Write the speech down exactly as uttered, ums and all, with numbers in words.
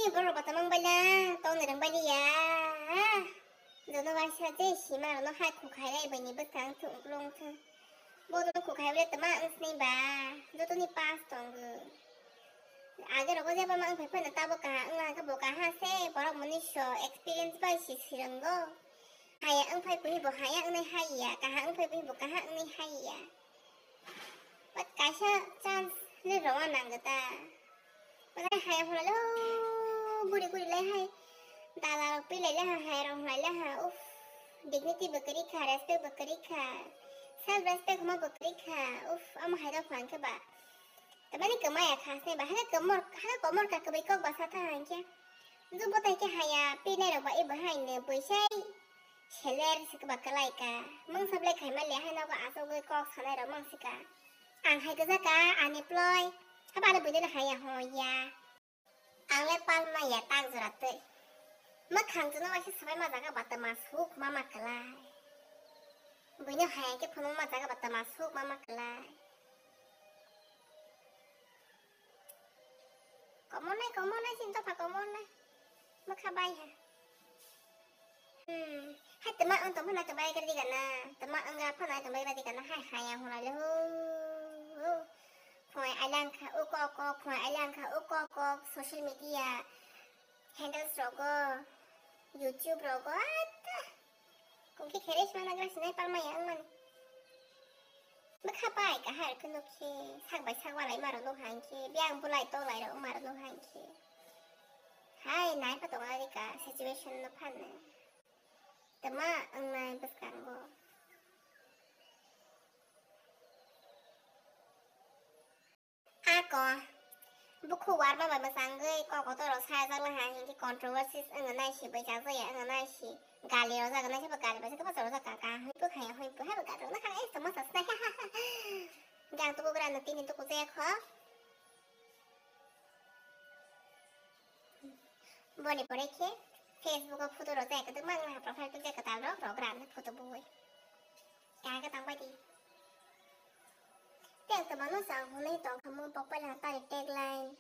Ni borok bata mang baila, tong ni rang baili ya. Jono waisa je sima rono hai khukhai lai bini bwsang thung klung thung. Bo jono khukhai bole tama wng sini ba. Joto ni pass tongo. Age rogo jeba ma wng phai phano tabo kaha wng ha khe bo kaha se borok mani so experience bai si sirango. Haya wng phai bini bo haya wng nai hai ya, kaha wng phai bini bo kaha wng nai hai ya. But kaisa chance le rwna nang ta. But hai hwnlai le, oh, buri buri le hai. Dala rok pi lai le ha, hai rok hwnlai le ha. Uff, dignity bo kwrwi kha, respect bo kwrwi kha. Self respect hwnma bo kwrwi kha. Uff, amo hai rok hwnkhe ba. Tamani kwmaya kha se ba, hai komor, hai komor ka kwbai kok ba sa tha hwnkhe. Ju bo tai khe haya, pi nai rok ba, e bo hai ne bui sai. Seler se kwbak kwlai ka. Mungsa belai khaima le hai nogo asugwi kok sanai rok mung sika. Ang hai kwja ka ani ploi. Haba ani buini no haya ho ya. Ang le palma ya tak jora twi. Mwkhang jono waisa sabai ma jaga ba tama suk mama kwlai. Buino haya khe phunuk ma jaga ba tama suk mama kwlai. Komornai, komornai, chini dopha komornai. Mwkha bai ha. Hmm. Hai tama ang tongphano tongbai kari digana. Tama ang ga phano tongbai kari digana. Hai, hai, ang hwnlai le ho. Ho. Phungai ailang kha, o kok, kok, phungai ailang kha, o kok, kok, social media handles rogo, YouTube rogo, ata. Kungki khere sima nagra sinai palma ya ang mani. Bwkha bai kahar khe nukhe, sak bai sak walai maro nukha hinkhe, biyang bulai tolai rok maro nukha hinkhe. Hai, nai pa tongo ani ka situation no phanne. Tama wngnai bwskango. Ako, bukhuk warma bai mwchangwi kok kotor rok sajak laha hinkhe controversies wngna naisi, bwchajaya wngna naisi, gali rojak naisi, bo gali bai khe bwsa rojak ka, ka hoi bwkhaya hoi bwkhaya bo gali rokna kha, eh, tongma sa sinai. Jang tukugra no tini tuku jaya kho. Boni pore khe Facebook o photo rok jaya kwdwkma wngna profile picture kwtal rok rok gra photo bui. Kaha khe tang bai di. Tei ang tongmano chwng hwnwi tong kha mo bok pai laha tani tagline.